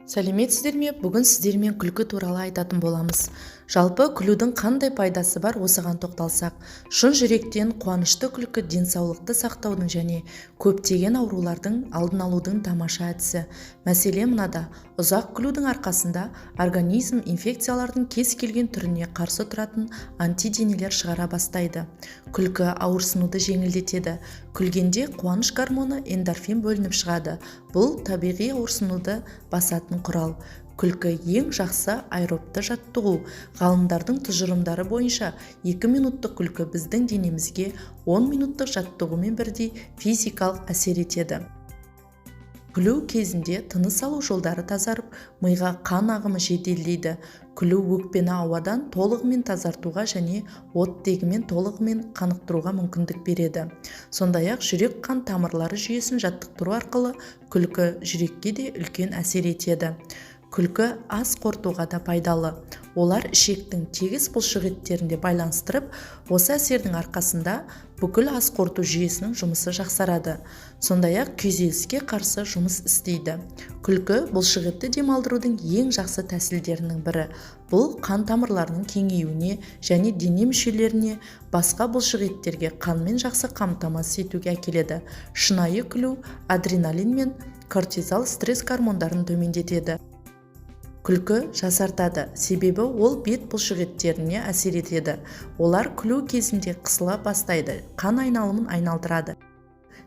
Сәлеметсіздер ме? Бүгін сіздермен күлкі туралы айтатын боламыз. Жалпы, күлудің қандай пайдасы бар, осыған тоқталсақ. Шын жүректен қуанышты күлкі денсаулықты сақтаудың және көптеген аурулардың алдын алудың тамаша әдісі. Мәселе мынада: ұзақ күлудің арқасында организм инфекциялардың кез келген түріне қарсы тұратын антиденелер шығара бастайды. Күлкі ауырсынуды жеңілдетеді. Күлгенде қуаныш гормоны эндорфин бөлініп шығады. Бұл табиғи ауырсынуды басатын құрал. Күлкі – ең жақсы аэробты жаттығу. Ғалымдардың тұжырымдары бойынша, 2 минуттық күлкі біздің денемізге 10 минуттық жаттығумен бірдей физикалық әсер етеді. Күлу кезінде тыныс алу жолдары тазарып, миға қан ағымы жеделдейді. Күлу өкпені ауадан толығымен тазартуға және оттегімен толығымен қанықтыруға мүмкіндік береді. Сондай-ақ жүрек қан тамырлары жүйесін жаттықтыру арқылы күлкі жүрекке де үлкен әсер етеді. Күлкі ас қорытуға да пайдалы. Олар ішектің тегіс бұлшық еттерінде байланыстырып, осы әсердің арқасында бүкіл ас қорыту жүйесінің жұмысы жақсарады. Сондай-ақ күйзеліске қарсы жұмыс істейді. Күлкі – бұлшықетті демалдырудың ең жақсы тәсілдерінің бірі. Бұл қан тамырларының кеңеюіне және дене мүшелеріне, басқа бұлшық еттерге қанмен жақсы қамтамасыз етуге әкеледі. Шынайы күлу адреналин мен кортизол стресс гормондарын төмендетеді. Күлкі жасартады, себебі ол бет бұлшықеттеріне әсер етеді. Олар күлу кезінде қысыла бастайды, қан айналымын айналдырады.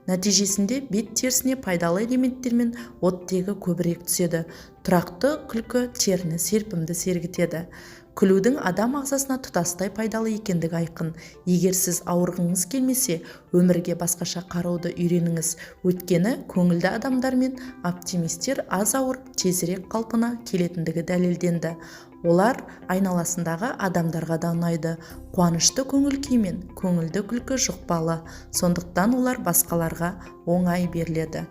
Нәтижесінде бет терісіне пайдалы элементтер мен оттегі көбірек түседі. Тұрақты күлкі теріні серпімді сергітеді. Күлудің адам ағзасына тұтастай пайдалы екендігі айқын. Егер сіз ауырғыңыз келмесе, өмірге басқаша қарауды үйреніңіз. Өйткені көңілді адамдар мен оптимистер аз ауырып, тезірек қалпына келетіндігі дәлелденді. Олар айналасындағы адамдарға да ұнайды. Қуанышты көңіл күй мен көңілді күлкі жұқпалы, сондықтан олар басқаларға оңай беріледі.